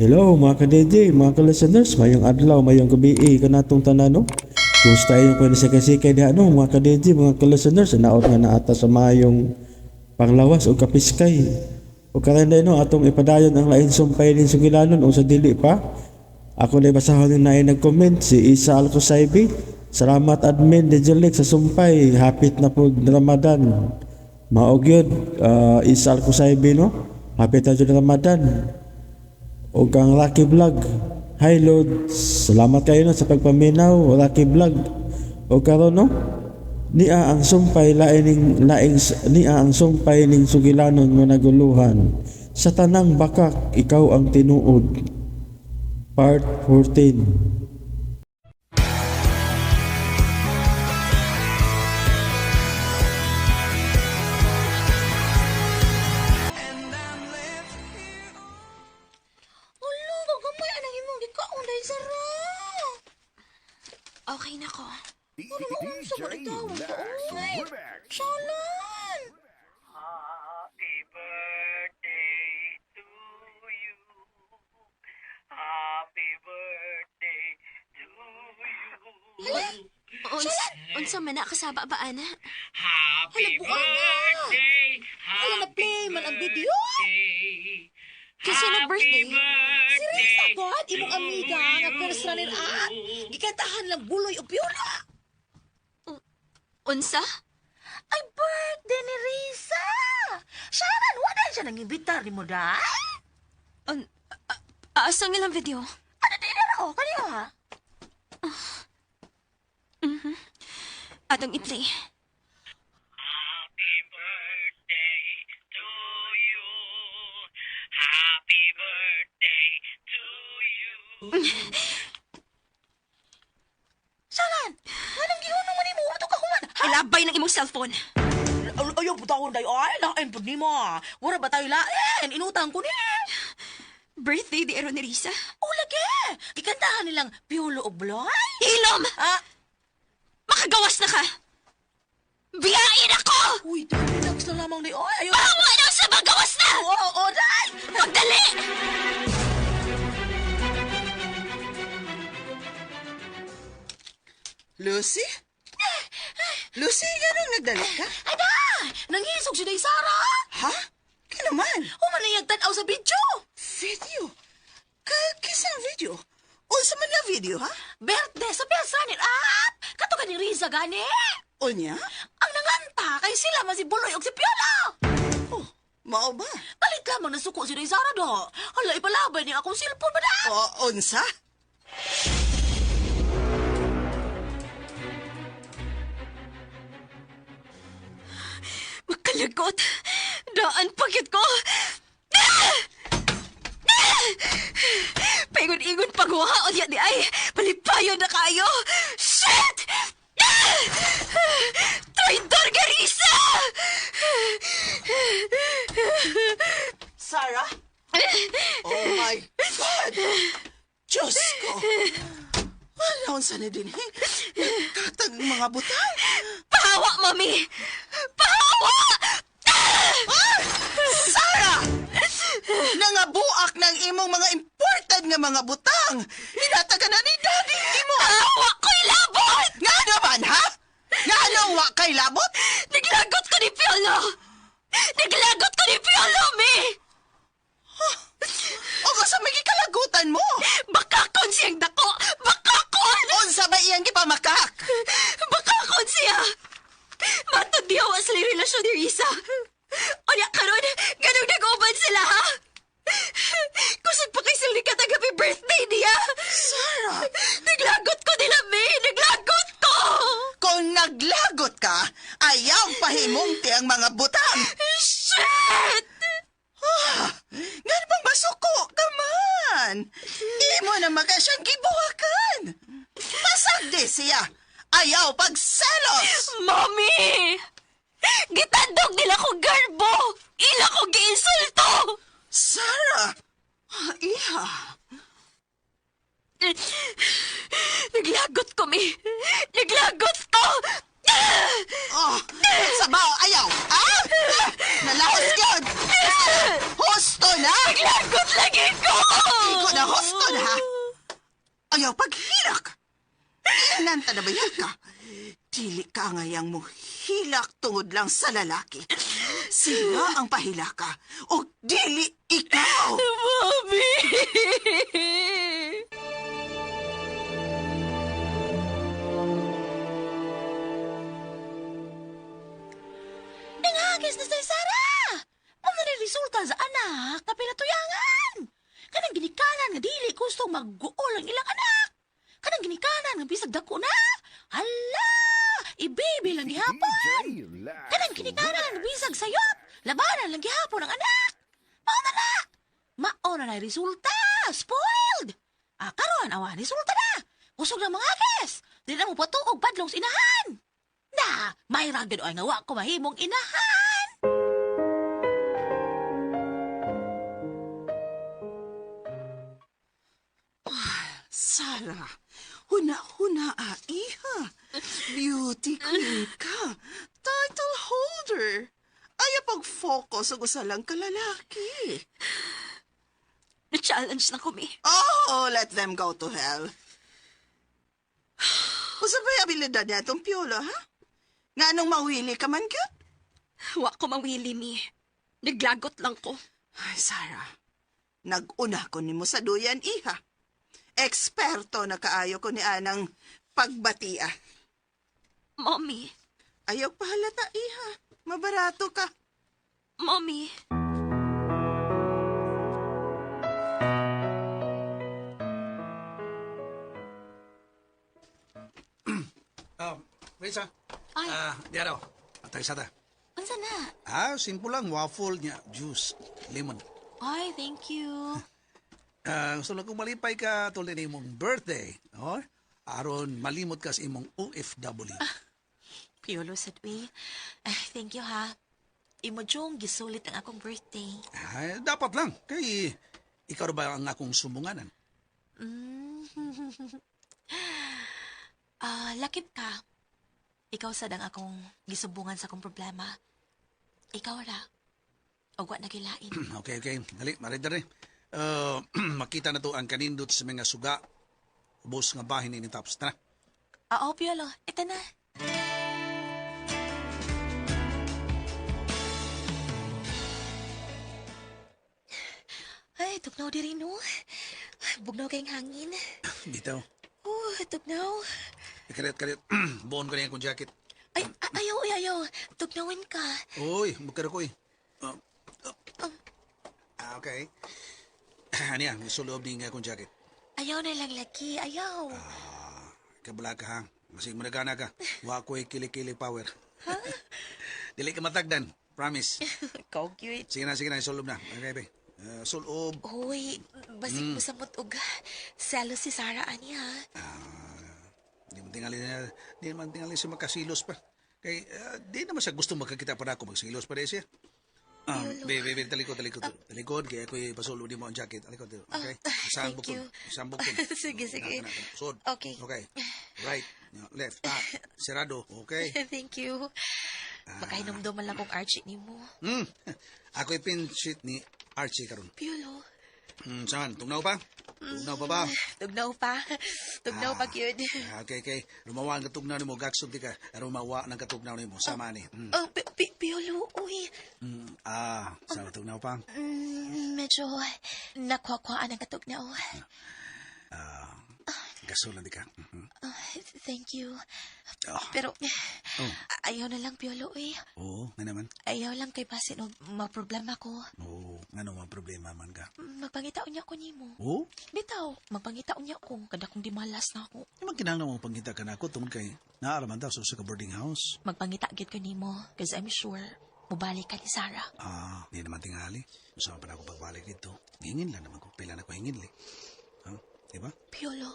Hello mga ka-DJ, mga ka-listeners, mayong adlaw, mayong gabi kanatong tanan, no? Kumusta yung panisikay-sikay diha, no, mga ka-DJ, mga ka-listeners, naot nga naata sa mayong panglawas o kapiskay. O karon no, atong ipadayon ang lain sumpay nin sugilanon o sa dili pa. Ako na basahon ni naay nag-comment si Isa Alcosaibi. Salamat admin DJ Lex sa sumpay, hapit na po Ramadan. Maog yun, Isa Alcosaibi, no? Hapit na jud Ramadan. O kang Rocky Vlog. Hi Lord, salamat kayo, no, sa pagpaminaw, Rocky Vlog. O karon, no, nia ang sumpay lain ning laing nia ang sumpay ning sugilanon mo naguluhan. Sa tanang bakak, ikaw ang tinuod. Part 14. Ulo, gamay anang imong gikaon dahil sara. Okay na ko. Ano mo unsa man ikaw ka oy? Salan. Happy birthday to you. Happy birthday to you. Unsa man na kasaba ba ana? Happy Hala, buang na. birthday. Hala na play man ang video. Birthday. Kasi na birthday. Si Risa God, imong amiga nga first runner up. Gikantahan lang buloy og piolo. Unsa? Ay birthday ni Risa. Salan, wala siya nang imbitar nimo dai. Un asa ang ilang video? Ano di na ako kaniyo ha? Atong i-play. Happy birthday to you. Happy birthday to you. Salan, nganong gihunong man nimo ato kahuman? Ilabay ng imong cellphone. Ayaw butawon day ay lain pud nimo. Wala ba tayo lain? Inutang ko ni. Birthday di ero ni Risa. O lagi! Gikantahan nilang Piolo og Bloy? Hilom! Ah, Makagawas na ka! Biyain ako! uy, dai, relax na lamang day. Oy, ayaw. Bawa na sa magawas na! Oo, oo, day! Pagdali! Lucy? Lucy, ganong nagdala ka? Ay da! Nanghisog si Day Sara! Ha? Kinaman? Humanayag tanaw sa video! Video? Kisang video? Unsa man nga video, ha? Birthday sa piyasa ni Up! Kato ka ni Riza gani! Unya? Ang nanganta kay sila man si Buloy og si Piolo! Oh, mao ba? Palit lamang nasuko si Day Sara do. Hala, ipalabay niya akong cellphone ba da? O, unsa? Makalagot! Daan pagyud ko! Paingon-ingon pagwaha o di ay! Palipayon na kayo! Shit! Traidor ka, Risa! Sarah? Oh my God! Diyos ko! Wala unsa ni din, eh? Nagkatag mga butang. Pahawa, mami! Pahawa! Sarah! Nangabuak ng imong mga imported nga mga butang. Hinatagan na ni Daddy imo. Pahawa ko'y labot! Nga naman, ha? Nga anong wa kay labot? Naglagot ko ni Piolo! Naglagot ko ni Piolo, mi! O sa may gikalagutan mo? Bakakon siyang dako! Bakakon! Unsa ba iyang gipamakak? Bakakon siya! Matod diya wa sila yung relasyon ni Risa. O niya, karon, ganong nag-uban sila, ha? Kusog pa kay sila ni katag happy birthday niya! Sarah, Naglagot ko nila, May! Naglagot ko! kung naglagot ka, ayaw pahimungti ang mga butang. Shit! Ah, nga bang masuko ka man? Imo na maka siyang gibuhakan. Pasagdi siya. Ayaw pagselos. Mami! Gitandog nila ko garbo! Ila ko giinsulto! Sarah! Ah, iha. Naglagot ko, Mi! Naglagot ko! Oh, sabaw, ayaw. Ah! Nalahos yun. Husto na. Naglagot lagi ko! Iko na. paghilak. Nanta na ba ka? Dili ka ngayang muhilak tungod lang sa lalaki. Sila ang pahilaka o dili ikaw. Mami! Nangagis na sa Sarah! Muna ni resulta sa anak na pinatuyangan! Kanang ginikanan nga dili gustong magguol ang ilang anak! Kanang ginikanan nga bisag dako na! Hala! Ibibi lang gihapon! Kanang ginikanan nga bisag sayop! Labanan lang gihapon ang anak! Mao na na! Mao na na resulta! Spoiled! Ah, karon awa resulta na! Kusog ng mga agis! Di na mo patuog padlong sa inahan! Na, may ragid ay nga wa ko mahimong inahan. Sarah, huna-huna ah, iha. Beauty queen ka. Title holder. Ayaw pag-focus sa usa lang kalalaki. Na-challenge na ko, Mi. Oh, let them go to hell. Usa ba'y abilidad niya itong Piolo, ha? Nga nung mawili ka man, cute? Wa ko mawili, Mi. Naglagot lang ko. Ay, Sarah, nag-una ko nimo sa duyan, iha. Eksperto na kaayo ko ni Anang pagbatia. Mommy. Ayaw pahalata, iha. Mabarato ka. Mommy. Risa. Ay. Ah, di araw. Atay sa ta. Unsa na? Ah, simple lang. Waffle niya. Juice. Lemon. Ay, thank you. Ah, gusto lang kong malipay ka tulad ni imong birthday. Oh? Aron malimot ka sa imong OFW. Piolo sa uy. Ay, thank you ha. Imo jung gisulit ang akong birthday. Ah, dapat lang. Kay ikaw ba ang akong sumbunganan? Ah, lakip ka. Ikaw sad ang akong gisumbungan sa akong problema. Ikaw ra. Og wa nagilain. Okay, okay. Dali, marid na. Makita na to ang kanindot sa mga suga. Ubos nga bahin ni Tops. Tara. Oo, Piolo. Ito na. Ay, tugnaw di rin, no? Bugnaw kayong hangin. Dito. Oh, tugnaw. Karit, karit. Buon ko na yung jacket. Ay, ayaw, ay, ayaw. Tugnawin ka. Uy, magkara ko eh. Ah, ah. Ah, okay. Ano yan? Suloob ni nga akong jacket. Ayaw na lang, lagi. Ayaw. Kabala ka ha. Masig mo nagana ka. Wa ko'y kili-kili power. Dili ka matagdan. Promise. Ikaw cute. Sige na. Suloob na. Okay, be. Suloob. Uy, basig mo sa mutog. Selo si Sarah, ani ha? Di man tingali na, di man tingali siya makasilos pa. Kay, di naman siya gusto magkakita pa na ako. Magsilos pa rin siya. Be, be, be, talikod, talikod. Talikod, kaya ako'y pasulo di mo ang jacket. Talikod, okay? Isang thank bukod. you. Isang bukod. Sige, sige. Sod. Okay. Okay. Right. Left. Ah, sarado. Okay. Thank you. Makainomdom man lang kong Archie ni mo. Ako'y pinchit ni Archie karon. Piolo. Saan? Tugnaw pa? Tugnaw pa ba? Tugnaw pa. Tugnaw pa, cute. Ah, okay, okay. Rumawa ang katugnaw nimo, gaksog di ka. Rumawa ng katugnaw nimo. Sama ni. Oh, Piolo, uy. Ah, sama tugnaw pa. Medyo nakuha-kuhaan ang katugnaw. Gasulan di ka. Oh, thank you. Ah. Pero, ayaw na lang, Piolo, uy. Oo, nga naman. Ayaw lang kay basin og maproblema ko. Oo, nga naman problema man ka. Magpangitaon niya ko nimo. Oo? Bitaw, magpangitaon niya ko. Kada kong di malas na ako. Di man kinahanglan mo pangita ka na ako tungod kay naaraman ta sa usa ka boarding house. Magpangita gid ko nimo, cause I'm sure mubalik ka ni Sarah. Ah, di naman tingali. Usama pa na ako pagbalik dito. Hingin lang naman ko. Pila na ko hingin, li. Ha? Di ba? Piolo.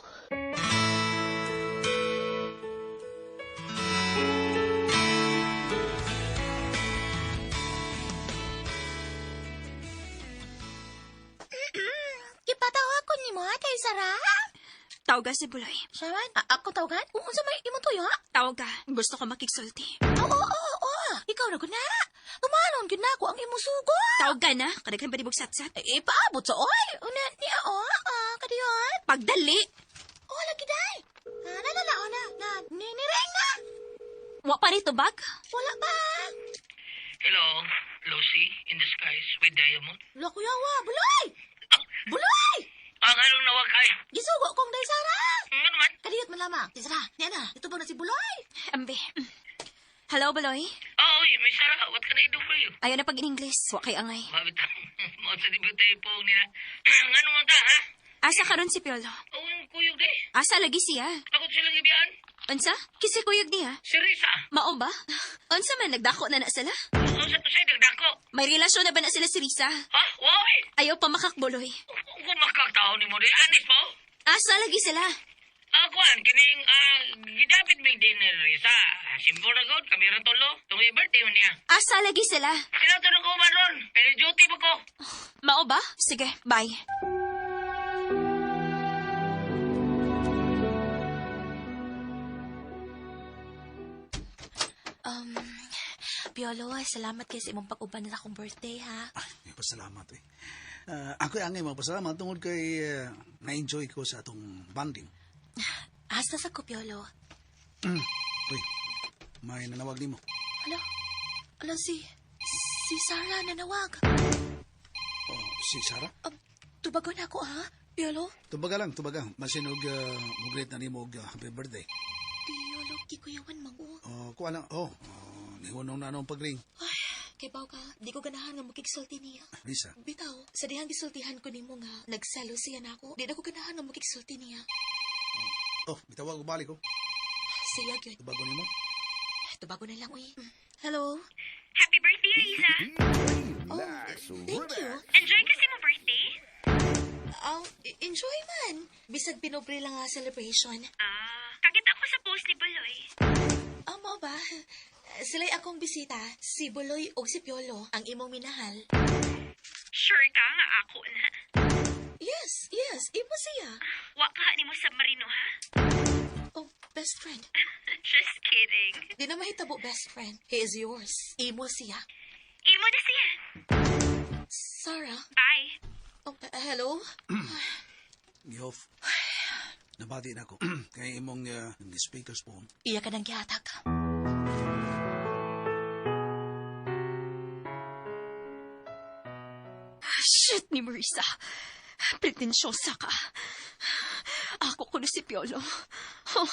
Gipatawag ko nimo ha kay Sarah. Tawag si Buloy. Sharon, ako tawagan? Unsa may imong tuyo ha? Tawag ka. Gusto ko makigsulti. Oo, oo, oo. Ikaw na gud na. Tumalon gyud na ako ang imong sugo. Tawag ka na. Kadaghan ba di satsat? Eh, paabot sa oy. Una niya oh, ah, kadiyon. Pagdali! Oh, lagi Wa pa ni tubag? Wala ba? Hello, Lucy in the skies with Diamond. Wala kuya wa, Buloy! Buloy! Ang anong nawag kay? Gisugo kong day Sara. Ano man? Kadiyot man lamang. Di Sara, niya na. Ito na si Buloy. Ambe. Hello, Baloy. Oh, oy, Miss Sarah, what can I do for you? Ayaw na pag in English. Wa kay angay. Mabit mo sa debut tayo po nila. Ang ano man ta, ha? Asa karon si Piolo? Oh, yung kuyog di. Asa lagi siya? Ako silang ibiyaan. Unsa? Kisi kuyog niya? Si Risa. Mao ba? Unsa man nagdako na na sila? Ang sa to siya, dagdako. May relasyon na ba na sila si Risa? Ha? Why? Ayaw pa makakbuloy. Kung makakatao ni mo di, anis po. Asa lagi sila? Akuan, kining, gidapit mig din ni Risa. Simbo na god, kami rin tulo. Tungoy birthday mo niya. Asa lagi sila? Sila to ko man ron. Pero duty pa ko. Mao ba? Sige, bye. Um, Piolo, salamat kay sa imong pag-uban na akong birthday, ha? Ay, pasalamat eh. Ako ang mga pasalamat tungod kay na-enjoy ko sa atong bonding. Asa sa ko, Piolo? Uy, may nanawag nimo. Hala, hala si Sarah nanawag. Oh, si Sarah? Tubagon ako, ha? Piolo? Tubaga lang, tubaga. Masinog, mugreet na nimo og happy birthday. Piolo, kikuyawan man ko. Oh, kuha lang. Oh, oh nihunong na anong pagring. Ay, kay Pao ka, di ko ganahan nga makigsulti niya. Lisa, Bitaw, sa dihang gisultihan ko nimo nga nagsalo siya nako. Di na ko ganahan nga makigsulti niya. oh, bitawag ko balik ko. Siya gyud. Tubago nimo. Tubago na lang uy. Hello. Happy birthday, Risa! Oh, thank you. Enjoy kasi mo birthday? Oh, enjoy man. Bisag pinobre lang nga celebration. Ah, kakita ko sa post ni Buloy. Ah, mao ba? Sila'y akong bisita, si Buloy o si Piolo, ang imong minahal. Sure ka nga ako na. Yes, yes, imo siya. Wa ka ni mo submarino, ha? Oh, best friend. Just kidding. Di na mahitabo best friend. He is yours. Imo siya. Imo na siya. Sarah. Bye. Oh, hello? Gihof. Nabati na ko. Kay imong speakers phone. Iya ka ng gihatak. Shit ni Marisa. Pretensyosa ka. Ako kuno si Piolo. Oh,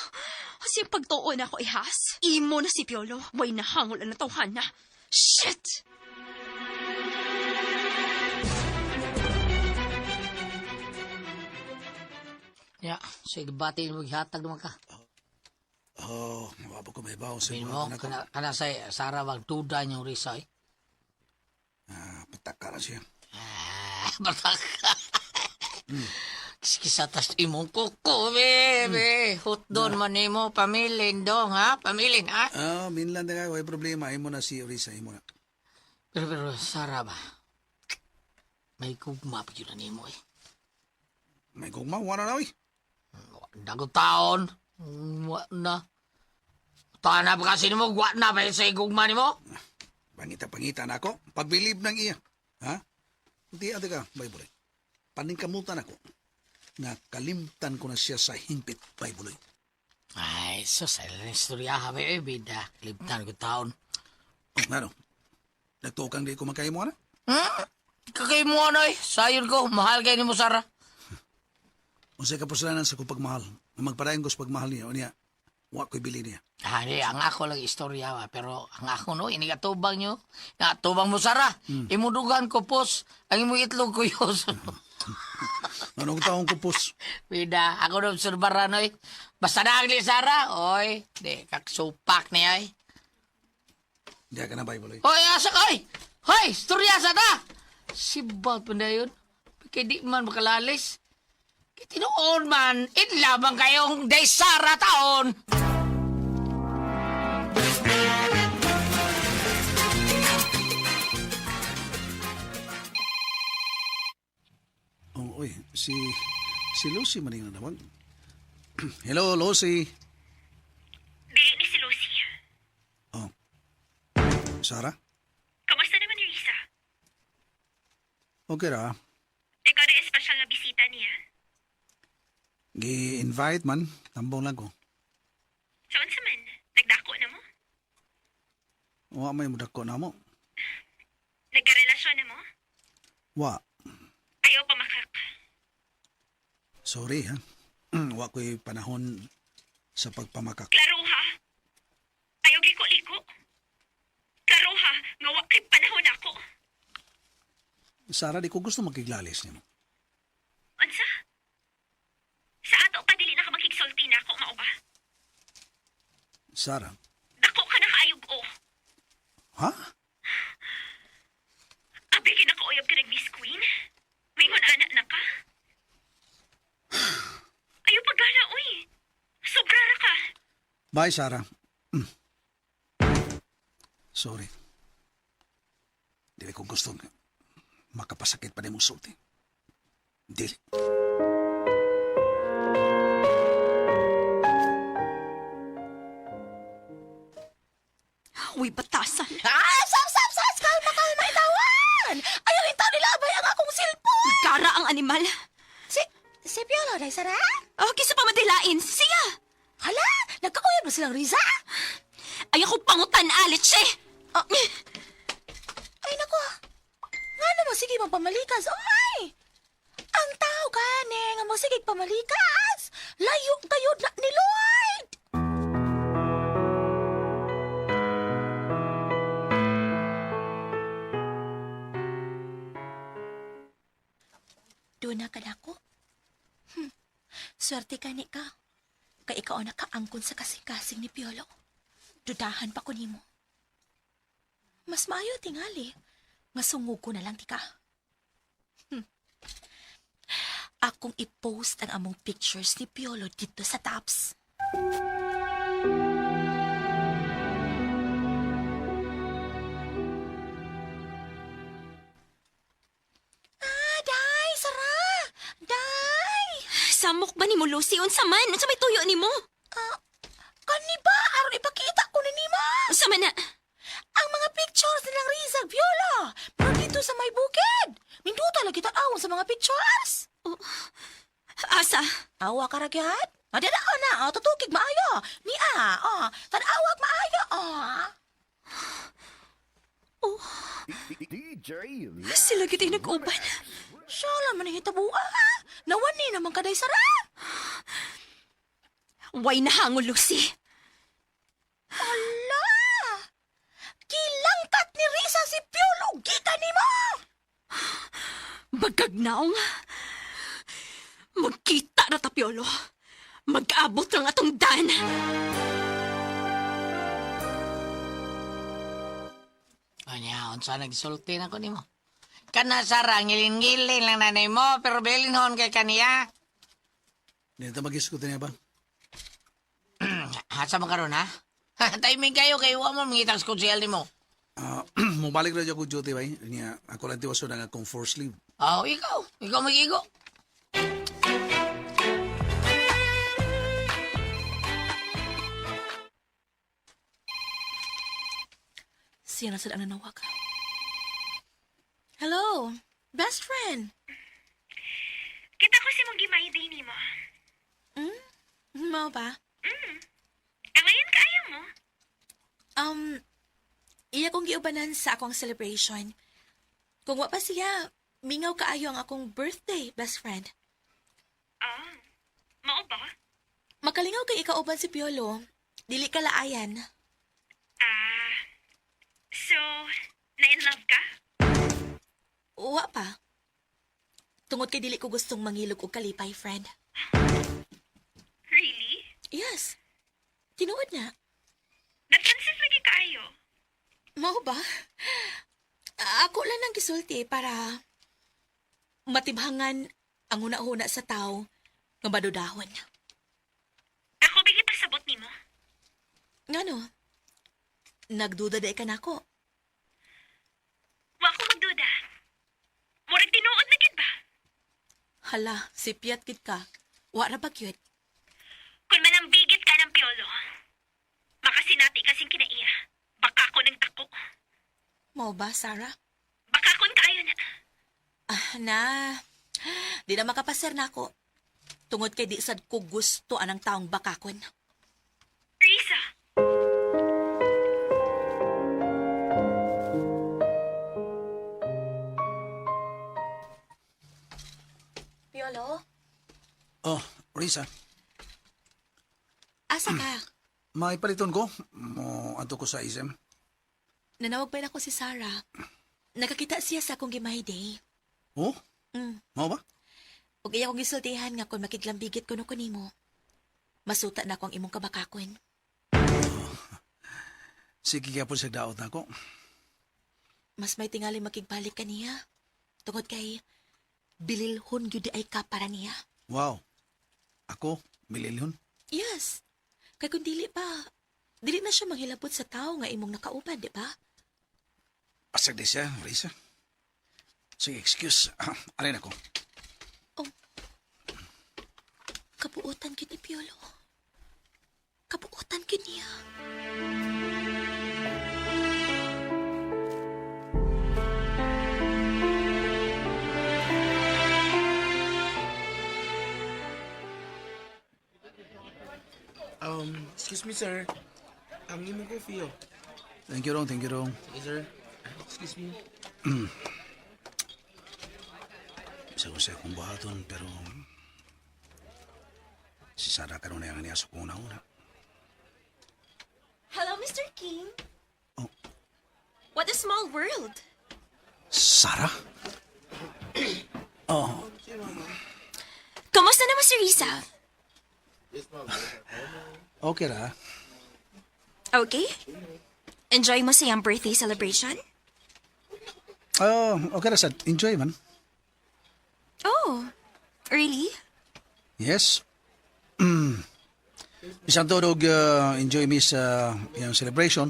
kasi yung pagtuon ako ihas. Imo na si Piolo. Way nahangol ang natawhan na. Shit! Ya, sige bati mo gihatag naman ka. Oh, wa pa ko may bawo sa Sabihin mo, mga kana, kana sa Sara magduda niyong Risa eh. Ah, pataka na siya. Ah, bataka. Kiskisa tas imong kuko, bebe. Hotdon man nimo, pamilin dong, ha? Pamilin, ha? Ah, minlan na kayo, way problema. Imo na si Risa, imo na. Pero, pero, Sara ba? May gugma pa yun na nimo eh. May gugma, wala na, oy. Dago taon. Wa na. Tanap kasi nimo, wa na pa sa gugma nimo. Pangita-pangita na ako. Pagbilib ng iya. Ha? Hindi, ate ka, Bible. Paningkamutan ako. Na kalimtan ko na siya sa hingpit, Bible. Ay, sus, ay lang istorya ha, bebe. Bida, libtan ko taon. Oh, ano? Nagtukang di ko makaya mo, ana? Hmm? Kakay mo ano eh. Sayon ko, mahal kayo ni mo, Sara. Unsay kapusalanan sa kong pagmahal. Nga magpadayon ko sa pagmahal niya. O niya, wa ko'y bili niya. Hari, ang ako lang istorya ba, pero ang ako no, inigatubang nyo. Natubang mo, Sara. Imudugan ko, pos. Ang imong itlog ko yos. Anong taong kupos? Bida, ako no, obserbaran oy. Basta na ang Sara. Oy, di, kaksupak niya ay. Diya ka na, Bible. Oy, asa ka, oy! Hoy, istorya sa ta! Sibat pa na yun. Kaya di man makalalis. Kaya tinuon man, inlabang kayong day Sara taon. Oh, oy, si si Lucy maning nanawag. Hello, Lucy. Dili ni si Lucy. Oh. Sara? Kamusta naman ni Risa? Okay ra. Ikaw na espesyal na bisita niya. Gi-invite man, tambong lang ko. So, unsa man? Nagdako na mo? Wa may mudako na mo. Nagkarelasyon na mo? Wa. Ayaw pamakak. Sorry ha. Wa ko'y panahon sa pagpamakak. Klaro ha? Ayaw liko-liko. Klaro ha, nga wa kay panahon ako. Sara, di ko gusto makiglalis nimo. Unsa? Sa ato pa dili na ka makigsulti na ako, mao ba? Sara, Dako ka na kaayog o. ha? Abi kinakauyab ka nag Miss Queen? Mingon ana na ka? Ayaw pagala, uy. Sobra ra ka. Bye, Sara. Mm. Sorry. Dili ko gusto nga makapasakit pa nimong sulti. Dili. Uy, batasan. Ah, sap, sap, sap! Kalma, kalma, itawan! Ayaw itaw nila abay ang akong cellphone! Gara ang animal. Si Piolo, day Sara? Oh, kisa pa madilain. Siya! Hala, nagkauyab na silang Riza? Ay ako pangutan, Alex, eh! Ah. Ay, nako. Nga naman, sige, magpamalikas. Ay! Ang tao gani nga mo sige pamalikas. Layo kayo na ni Lloyd. Doon na ka dako. Swerte ka ni ka. Kay ikaw ang nakaangkon sa kasing-kasing ni Piolo. Dudahan pa ko nimo. Mas maayo tingali. Nga sungog ko na lang tika. Akong i-post ang among pictures ni Piolo dito sa tops. Ah, day! Sara! Day! Samok ba ni mo, Lucy? Unsa man? Unsa may tuyo ni mo? Ah, kani ba? Aron ipakita ko ni nima! Unsa man na? Ang mga pictures nilang Riza ug Viola. Pero dito sa may bukid. Minduta lagi tan-awon sa mga pictures. Asa? Awa ka ragyad? Madala na, oh, tutukig maayo. Niya, oh, tan-awag maayo, oh. Sila gid ay nag-uban. Siya lang man ang hitabua. Nawan ni naman kaday sara. Way nahangol, Lucy. Ala! Kilangkat ni Risa si Piolo, gita ni mo! Bagagnaong. Magkita na tapiolo. Mag-abot ang atong dan. Anya, unsa nagsulti na ko nimo? Kana Sara, ngilin-ngilin lang nanay mo, pero belinhon kay kaniya. Di na ta mag-iskutan niya ba? Asa man karon ha? Timing kayo kay wa mo mangitang sa konsehal nimo. Ah, mubalik na ako duty bay. Niya, ako lang tiwaso na nga akong forced leave. Oh, ikaw, ikaw magigo. Siya na sad ang nanawag. Hello, best friend. Kita ko si mong gimay day nimo. Mao ba? Ang ngayon kaayo mo. Iya kong giubanan sa akong celebration. Kung wa pa siya, mingaw kaayo ang akong birthday, best friend. Ah, mao ba? Makalingaw kay ikauban si Piolo. Dili ka laayan. Ah, so, na-in love ka? Wa pa. Tungod kay dili ko gustong mangilog og kalipay, friend. Really? Yes. Tinuod na. Defensive lagi kaayo. Mao ba? Ako lang nang gisulti para matibhangan ang huna-huna sa tao nga badudahon. Ako bigay pasabot nimo. Ngano? Nagduda day ka nako. Wa ko magduda. Murag tinuod na gid ba? Hala, sipyat gid ka. Wa ra ba gyud? Kung manambigit ka ng piolo, makasinati kasing kinaiya. Baka ko ng tako. Mao ba, Sarah? Baka kon kaayo na. Ah, na. Di na makapaser nako. Tungod kay di sad ko gusto anang taong bakakon. Risa! Piolo. Oh, Risa, Asa ka? may paliton ko. Mo adto ko sa SM. Nanawag pa na ako si Sarah. Nakakita siya sa akong gimay day. Oh? Mm. Mao ba? Ug iya kong gisultihan nga kung makiglambigit kuno ko nimo. Masuta na ko ang imong kabakakon. Sige gyapon sa daot nako. Mas may tingali makigbalik ka niya. Tungod kay bililhon gyud ay ka para niya. Wow. Ako, mililyon. Yes. Kay kung dili pa, dili na siya manghilabot sa tao nga imong nakauban, di ba? Pasag di siya, Risa. Sige, excuse. Alin ako. Kabuotan gyud ni Piolo. Kabuotan gyud niya. Excuse me, sir. Ang imong coffee, oh. Thank you, Rong. Thank you, Rong. Sige, sir. Excuse me. Bisa ko siya kung buhaton, pero... Si Sarah karon na yung niya sa kung una-una. Hello, Mr. King. Oh. What a small world. Sarah? Oh, Kumusta naman si Risa? okay ra. Okay? Enjoy mo sa iyang birthday celebration? Oh, okay ra sad. Enjoy man. Oh, really? Yes. Isang tunog, enjoy mi sa iyang celebration.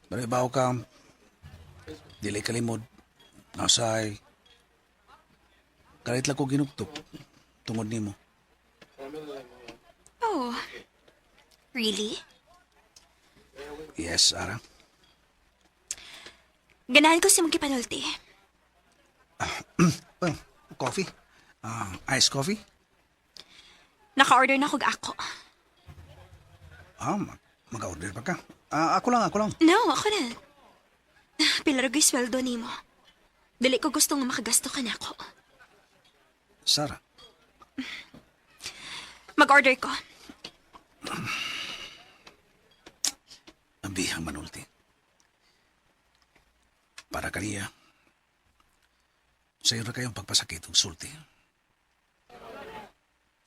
Pero ibaw ka, dili kalimod, nasay, kalit lang ko ginuktok, tungod nimo. Oh, really? Yes, Ara. Ganahan ko si mong gipanulti. Well, coffee. Ah, iced coffee. Naka-order na kog ako. Ah, mag-order pa ka. Ah, ako lang, ako lang. No, ako na. Pila ra gyud sweldo nimo. Dili ko gusto nga makagasto ka nako. Sarah, Mag-order ko. ang bihang manulti. Para kaniya, sa'yo na kayong pagpasakit og sulti.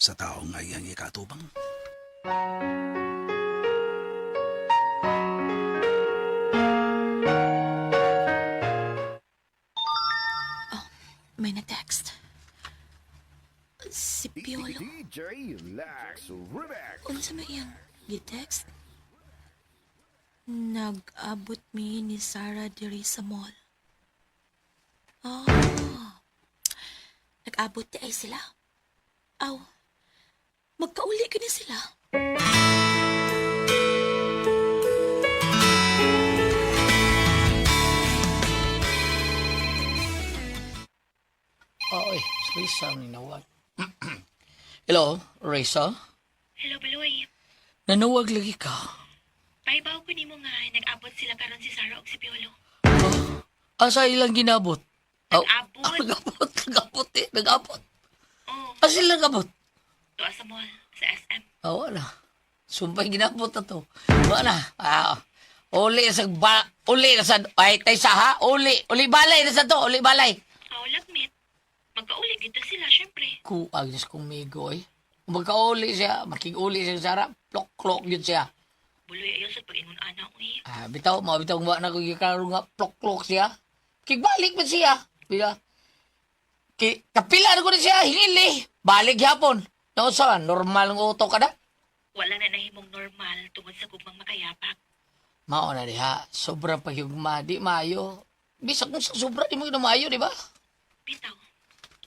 Sa taong nga iyang ikatubang. May na-text. Si Piolo. DJ Lax Remix. Unsa may iyang gi-text? Nag-abot mi ni Sarah diri sa mall. Ah. Nag-abot di ay sila. Aw. Magkauli kini sila. Oy, Risa ang ninawag. Hello, Risa? Hello, Baloy. Nanawag lagi ka. Paibaw ko nimo nga nag-abot sila karon si Sarah ug si Piolo. Asa ilang ginabot? Oh, Nag-abot. Ah, nag-abot, nag-abot eh, nag-abot. Oh, Asa ilang nag-abot? tuwa sa mall, sa SM. Ah, wala. Sumpay ginabot na to. Wala. Ah, uli sa ba, uli na sa, ay, tay sa ha, uli, uli balay na sa to, uli balay. Aw, lagmit. Magkauli gito sila, syempre. Kuag na sa kong migo eh. Kung magkauli siya, makiguli siya sa harap, plok-klok yun siya. Buloy ayo sa pag-ingon ana uy. Ah, bitaw, mga bitaw nga na kung gikaroon nga, plok-klok siya. Kigbalik man siya. Bila. Ki, kapila na ko na siya, hingili. Balik yapon. Nausa, normal ng utok ka na. Wala na nahimong normal tungod sa gugmang makayapak. Mao na diha, sobrang paghigugma, di maayo. Bisag kung sa sobra, di mo maayo, di ba? Bitaw.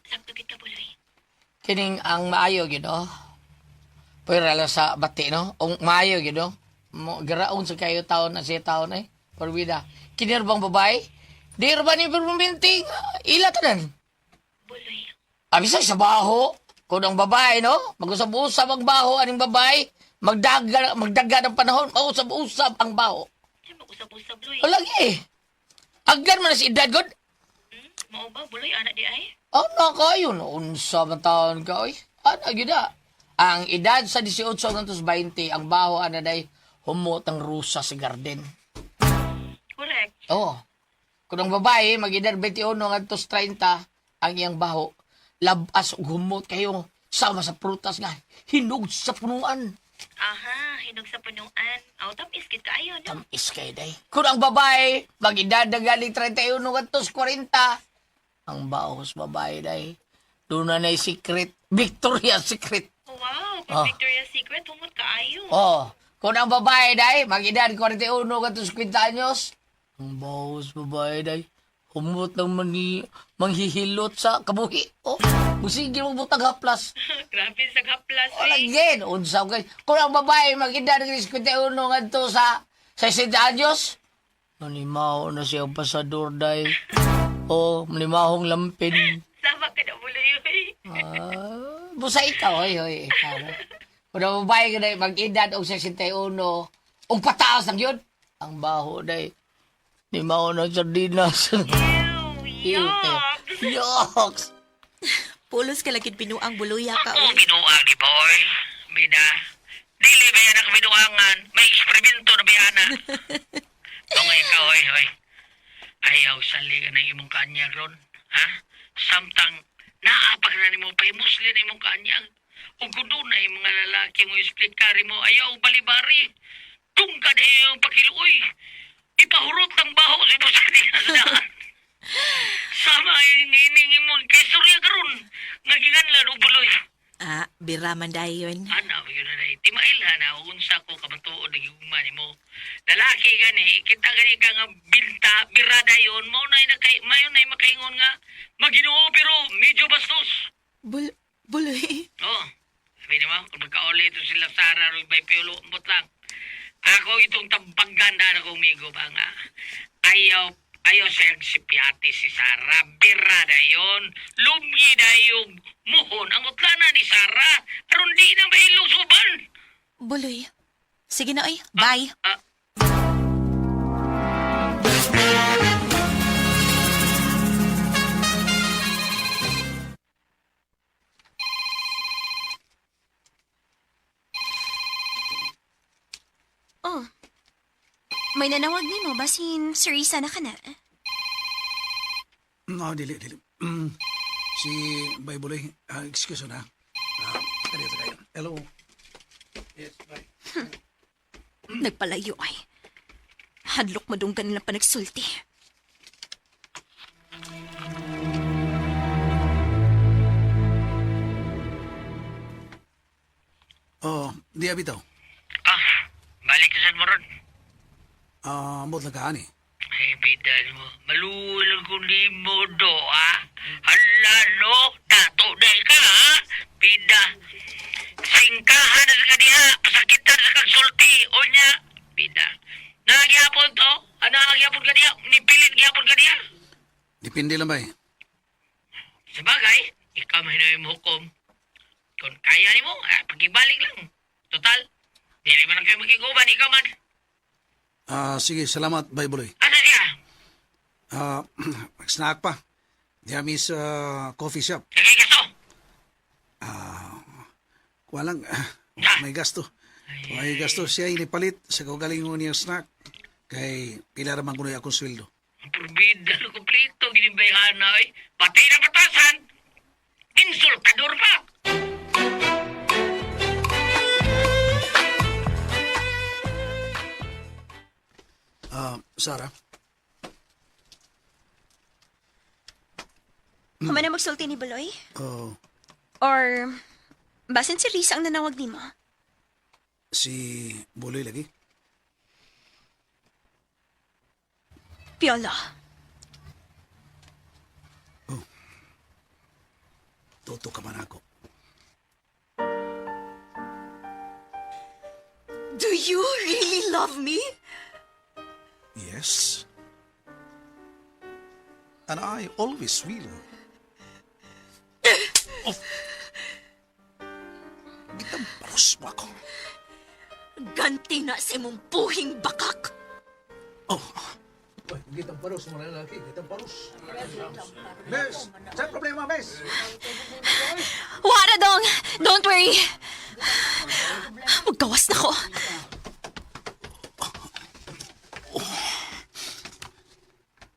Sakto gid ka, Buloy. Kining ang maayo, gyud oh. Pero lang sa bati, no? Ang maayo, gyud oh. Mo, garaon sa kayo taon na siya taon, eh. Parwida. Kinir bang babae? Di ra ba ni permanente? Ila tanan. Buloy. Abi sa baho. Kung ang babae, no? Mag-usab-usab ang baho, aning babae. Magdaga, magdaga ng panahon, mausab-usab ang baho. Siya mag-usab-usab, Buloy. O lagi eh. Aglan man na si edad, god. Mao ba, Buloy, ana di ay? Ano kayo no? Unsa man taon ka, oy? Ano gyud na? Ang edad sa 18 hanggang 20, ang baho ana day humot ang rusa sa garden. Correct. Oo. Kung ang babae, mag-edad 21 hanggang 30, ang iyang baho, labas ug humot kayo sama sa prutas nga, hinog sa punuan. Aha, hinog sa punuan. Aw, tamis gid kaayo, no? Tamis kayo day. Kung ang babae, mag-edad na galing 31 hanggang 40, ang baho sa babae day, doon na na'y secret, Victoria's Secret. Wow, Ah. kung Victoria's Secret, humot kaayo. Oh, kung ang babae day, mag-edad 41 hanggang 50 anyos, ang baho sa babae day, humot ng manghihilot sa kabuhi. Oh, musige mo butang haplas. Grabe sa haplas, Wala eh. gin, unsa kay. Kung ang babae mag-edad ng 51 ngadto sa 60 anyos, manimaho na siya ang pasador day. Oh, manimahong lampin. Sama ka na buloy, oy. Ah, busa ikaw, hoy, hoy. Ikaw, no? Kung ang babae ka na mag-edad og 61, og pataas lang yun. Ang baho day. Nimaho na sardinas. Ew, yucks. Yucks! Pulos ka lagi binuang buluya ka, Ako oy. binuang di ba, oy? Bida. Dili ba yan ang binuangan? May eksperimento na biyana. Tungay ka, oy, oy. Ayaw sali ka ng imong kanyag ron. Ha? Samtang naapag na nimo pahimusli na imong kanyag. Ug kung doon na yung mga lalaki mo split carry mo, ayaw balibari. Tungka na yung pakiluoy. Ipahurot ang baho sa imo sa daan. Sama ay nining imong kay Surya karon nga giganlan og buloy. Ah, bira man dayon. Ana, yun na day. Timail ha na, unsa ko kamatuod ang hugma nimo. Lalaki gani, kita gani ka nga binta, birada yun, mao na nakay, mayo na makaingon nga, maginoo pero medyo bastos. Bul buloy. Oo. Sabi naman, kung magkauli ito sila Sara, Roy Bay Piolo, umbot lang. Ako itong tampaganda na kumigo ba nga. Ayaw, ayaw sa sipiati si Sara. Birada yun. Lumgi na yung muhon. Ang utlana ni Sara. Aron di na mailusuban. Buloy. Sige na, oy. Bye. Ah, Oh. May nanawag nimo basin Sir Isa na ka na. No, dili, dili. Si Bay Buloy, excuse na. Ah, kaniya sa kayo. Hello. Yes, bye. Nagpalayo ay. Hadlok madunggan nilang panagsulti. Oh, di abitaw. ah, balik ka saan mo ron. Ah, ambot lang ka ani. Ay, bida mo. Malulang ko ni mo do, ha? Hala, no? Dato na ka, ha? Bida. Singkahan na sa kaniya. Pasakitan sa kagsulti. O niya. Bida. Nakagyapon to? Ano nakagyapon ka niya? Nipilit gyapon ka niya? Depende lang bay. Sabagay, ikaw may mo hukom. Kung kaya nimo, pagibalik lang. Total, dili man ang kayo magkiguban, ikaw man. Ah, sige, salamat Bay Buloy. Asa siya? Ah, snack pa. Diya mi sa coffee shop. Nagay gasto. Walang, may gasto. May gasto siya inipalit sa kaugalingon niyang snack. Kay pila raman kuno akong sweldo. Ang purbida, kompleto, ginimbayhan na, eh. Pati na batasan! Insultador pa! Ah, Sarah, Human na magsulti ni Buloy? oh, Or basin si Risa ang nanawag nimo? si Buloy lagi. Piolo. Toto ka man ako. Do you really love me? Yes. And I always will. Oh. Gitamparos mo ako. Ganti na sa imong buhing bakak. Oh. Uy, Gitang paros mo na lalaki, gitang paros. Bes, sa problema, bes? Wara dong! Don't worry! Magkawas na ko.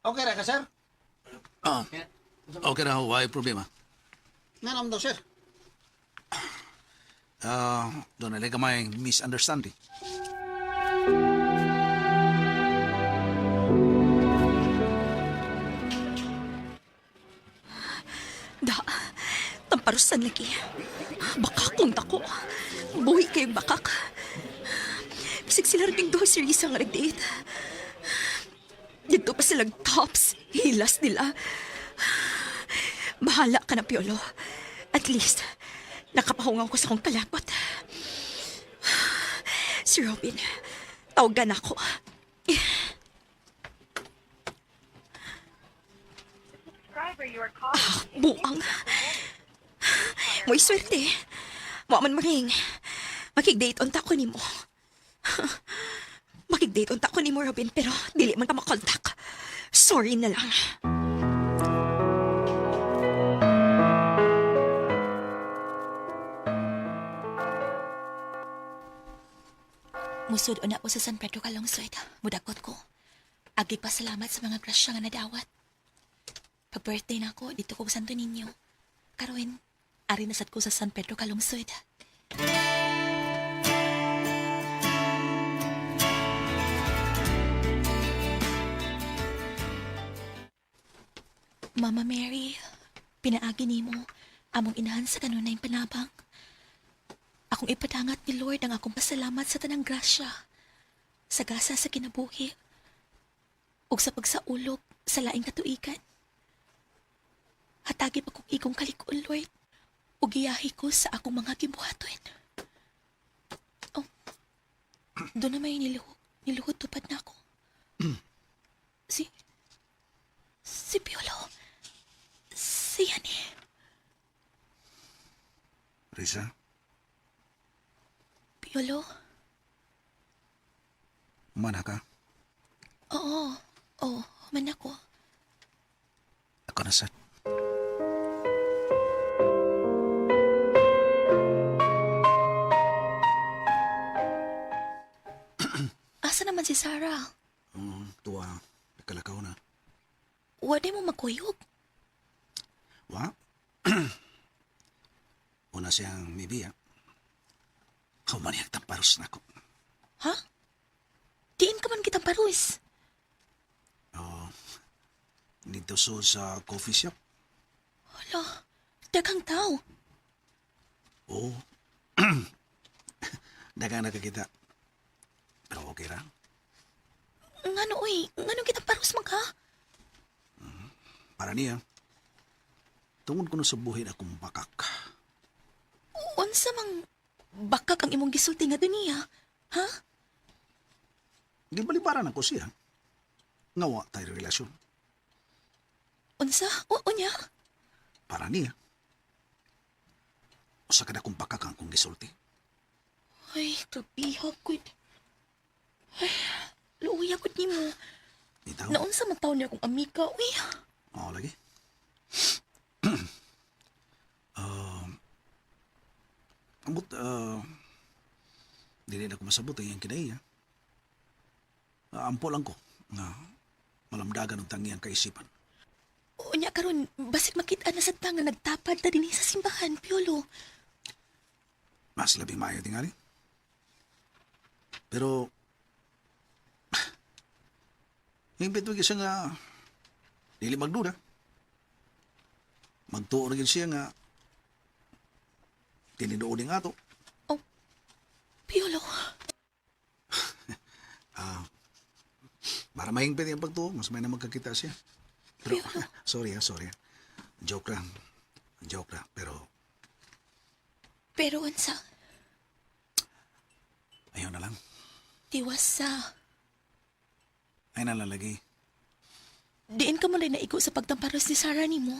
Okay ra ka, sir? Ah, okay ra, why problema? Nga naman daw, sir. Ah, doon na lang may misunderstanding. Da, tamparusan lagi. Baka kung dako. Buhi kayong bakak. Bisag sila rin duha si Risa nga nag-date. Dito pa silang tops. Hilas nila. Bahala ka na, Piolo. At least, nakapahungaw ko sa kong kalakot. Si Robin, tawagan ako. Ah, buang. Mo'y swerte. Mo man maring. Makig-date on ta ko nimo. Makig-date on ta ko nimo, Robin, pero dili man ka makontak. Sorry na lang. Musud una ko sa San Pedro Calungsod. Mudakot ko. Agi pa salamat sa mga grasya nga nadawat. Pag-birthday na ako, dito ko sa Santo Niño. Karon, ari na sad ko sa San Pedro Calungsod. Mama Mary, pinaagi nimo among inahan sa kanunay panabang. Akong ipadangat ni Lord ang akong pasalamat sa tanang grasya, sa gasa sa kinabuhi, ug sa pagsaulog sa laing katuigan. Hatagi pa kong igong kalikuon, Lord, ug giyahi ko sa akong mga gibuhaton. Oh, doon na may niluhod tupad na ako. Si, si Piolo, siya ni. Risa, Piolo? mana ka? Oo, oo, man ako. Ako na, sir. Asa naman si Sarah? Tuwa, nakalakaw na. Wala mo magkuyog. Wa? Una siyang mibiya. Kaumaniag tamparos na ako. Ha? Diin ka man kitang parus. Oh, dito so sa coffee shop. Hala, daghang tao. Oo. Daghang nakakita. Pero okay ra. Ngano oy, ngano kitang parus man ka? Para niya, tungod ko na sa buhi na akong bakak. Unsa mang bakak ang imong gisulti nga niya? Ha? Gibalibaran ako siya. Ngawa tayo relasyon. Unsa? O unya? Para niya. Usa ka na akong bakak ang kong gisulti. Ay, grabiha gud. Ay, luoy gud nimo. Itaw. Naunsa man taon niya akong amiga, uy. Oo, lagi. um, ambot, dili na ko masabot ang iyang kinaiya. Ampo lang ko nga malamdagan ang tangiyang kaisipan. Unya karon, basig makita na sad ta nga nagtapad ta dinhi sa simbahan, Piolo. Mas labing maayo tingali. Pero, hingpit mo siya nga, dili magduda. Magtuo rin siya nga, tinidoon nga ato. Oh, Piolo. Para mahingpit yung pagtuo, mas may na magkakita siya. Pero, Piolo. sorry ah, sorry ah. Joke lang. Joke lang. Pero, Pero unsa? ayaw na lang. Tiwasa. Ay na lang lagi. Diin ka man rin naigo sa pagtamparos ni Sarah nimo.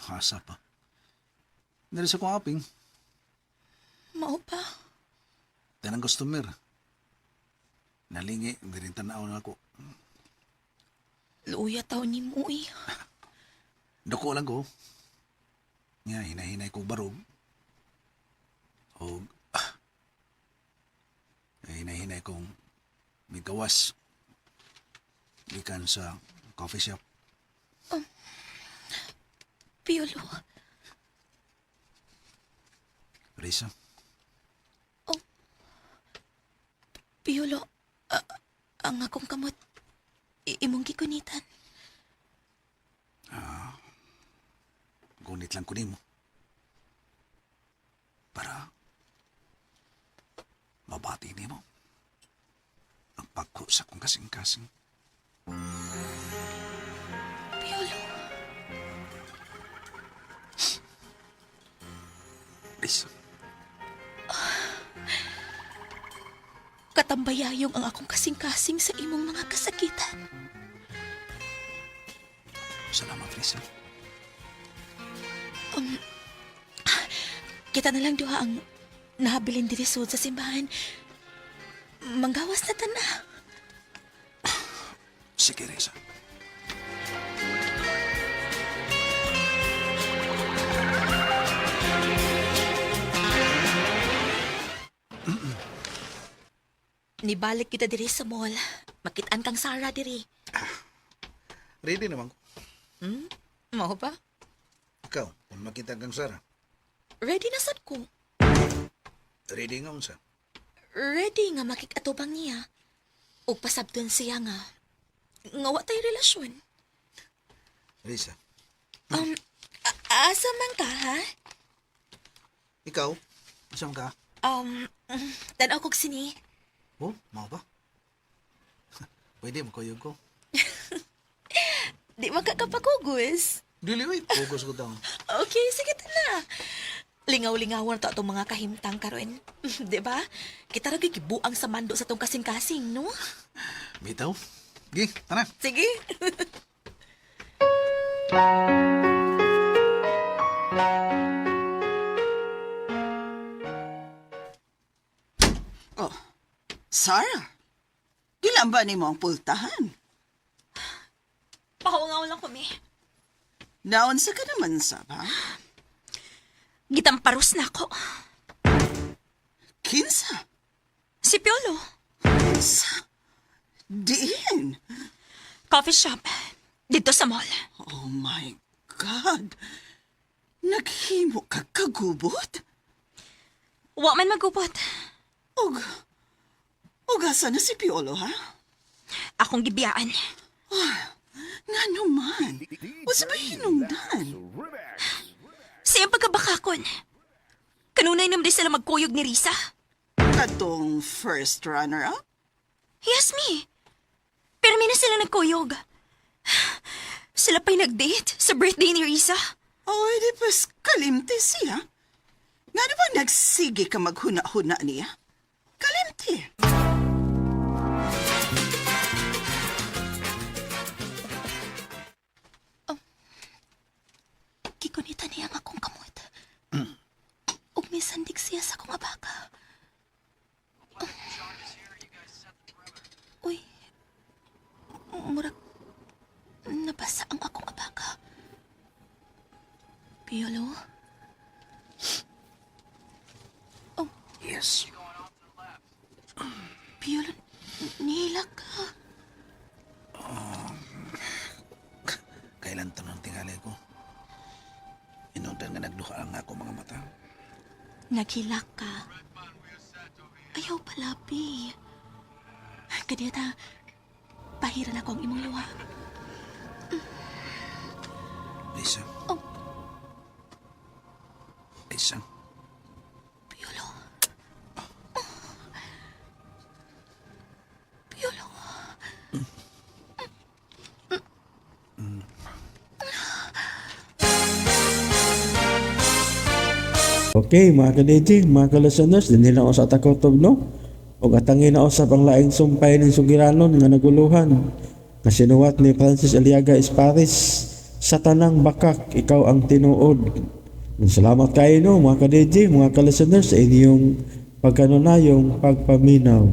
Asa pa. Dali sa kong aping. Mao pa. Tanang customer. Nalingi, hindi rin tanaw na ako. Luya taw ni mo eh. Dako lang ko. Nga, hinahinay ko barog. O, hinahinay kong may gawas. Gikan sa coffee shop. Piolo. Risa, Piolo. Ang akong kamot. Imong gikunitan. gunit lang ko nimo. Para mabati nimo ang pagko sa kong kasing-kasing. Piolo. Risa, Katambayayong ang akong kasing-kasing sa imong mga kasakitan. salamat, Risa. Kita na lang duha ang nahabilin diri sud sa simbahan. Manggawas na ta na. Sige, Risa. Nibalik kita diri sa mall. Makitaan kang Sarah diri. Ready naman ko. Mao ba? Ikaw, kung makita kang Sarah, Ready na sad ko. ready nga unsa. Ready nga makikatubang niya. Ug pasabton siya nga nga wa tay relasyon. Risa, Asa man ka ha? ikaw, saan ka? Tan-aw kog sini. Oh, mao ba? Pwede mo kuyog ko. Di man ka kapakugos. Dili, wait. Focus ko daw. Okay, sige ta na. Lingaw-lingawan to atong mga kahimtang karon. Di ba? Kita ra gyud gibuang sa mando sa tong kasing-kasing, no? Bitaw. Gi, tara. Sige. Oh, Sarah, gilan ba nimo ang pultahan? Pakungaw lang kami. Naon sa ka naman, sab, ha? Gitamparos na ako. Kinsa? Si Piolo. Sa? Diin? Coffee shop. Dito sa mall. Oh my God! Naghimo ka kagubot? Wa man magupot. Og, og asa na si Piolo, ha? Akong gibiyaan. Nga naman. Wasa ba hinungdan? Remix. Siyang pagkabakakon. Kanunay naman di sila magkuyog ni Risa. Katong first runner-up? Yes, me. Pero may na sila nagkuyog. Sila pa'y nag-date sa birthday ni Risa. Oh, di pas kalimti siya. Nga na ba nagsige ka maghuna-huna niya? Kalimti. Gikunita niya ang akong kamot. Ug misandig siya sa akong abaka. Uy, murag nabasa ang akong abaka. Piolo? Oh, Yes. Piolo, nihilak ka. Kailan tanong tingali ko? Inundan nga nagduha ang ako mga mata. Naghilak ka. Ayaw palabi. Kadiyata, pahiran ako ang imong luha. Lisa. Oh. Lisa. Piolo. Piolo. Okay, mga ka-DJ, mga ka-listeners, dinhi lang sa takotob, no? Og atangin na usab ang laing sumpay ng sugiranon nga naguluhan. Nga sinuwat ni Francis Aliaga Esparis, sa tanang bakak, ikaw ang tinuod. Salamat kayo, no, mga ka-DJ, mga ka-listeners, sa inyong pagkanunayong pagpaminaw.